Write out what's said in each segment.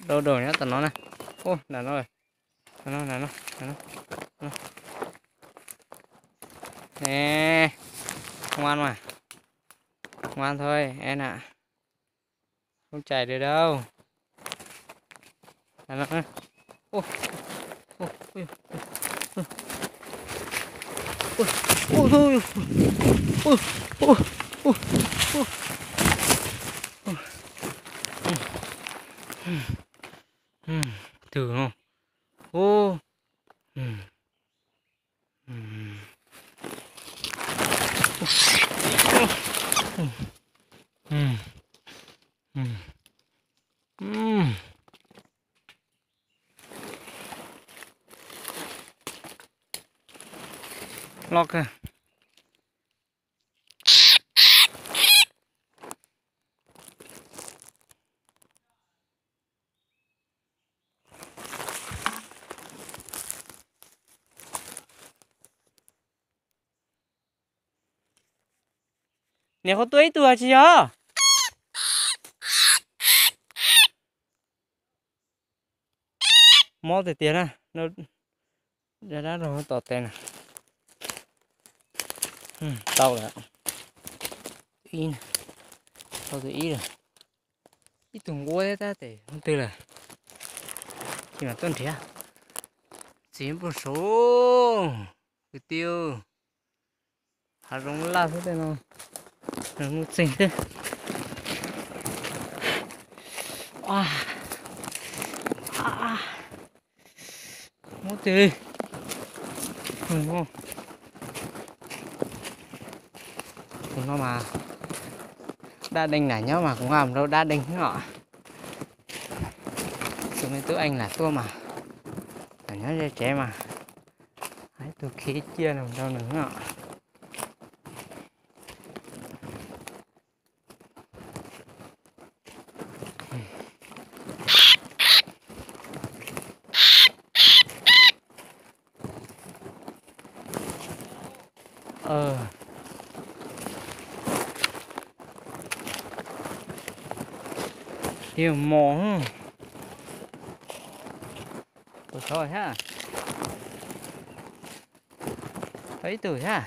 Dau dau nyob tom no na. Ub, nram no, nram no, nram no, nram no. Ne, ngoan mas, ngoan thôi em ạ. Không chạy được đâu. Nram no. Ub, ub, ub, ub. Ui, ui, ui, ui, ui, ui, ui. Tus no. Ui. Loj kawg. Niam qhuav tua ib tug tsis yog? Mob tiag tiag na, dab dab rau tom tes na. Tau lawm. Ib, tau tus ib lawm. Ib tug nquab thiab tab tes hnub twg lawm. Ces mam tuaj nrhiav. Txiv nplooj saud, kwv tij, hav zoov laj xwb tej no, hnub txeeg xwb. Muab twg li. Tus no mas dab deej nam nyob mas kuv nqa mus rau dab deej os. Tus me tub eej nam tuaj mas nam nyob ze tsev mas hais tus khi ciaj no rau nws os. Ib mos, tus thov thiab, thov ib tug thiab.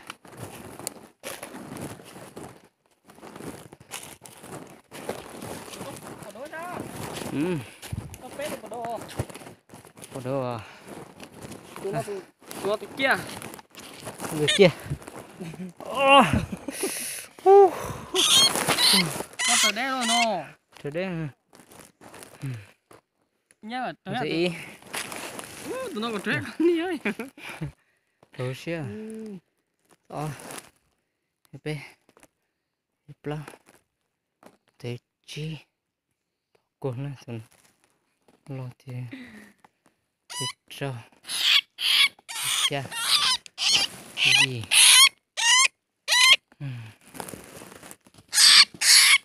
Pom dua, tus ciaj, tus ciaj. Raws deb no. Tus ib, tus siab, ob, peb, plaub, tus tsib, kuv na, tus loj tiag, tus rau, tus xya, tus yim.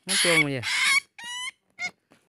Muab tua mus yom.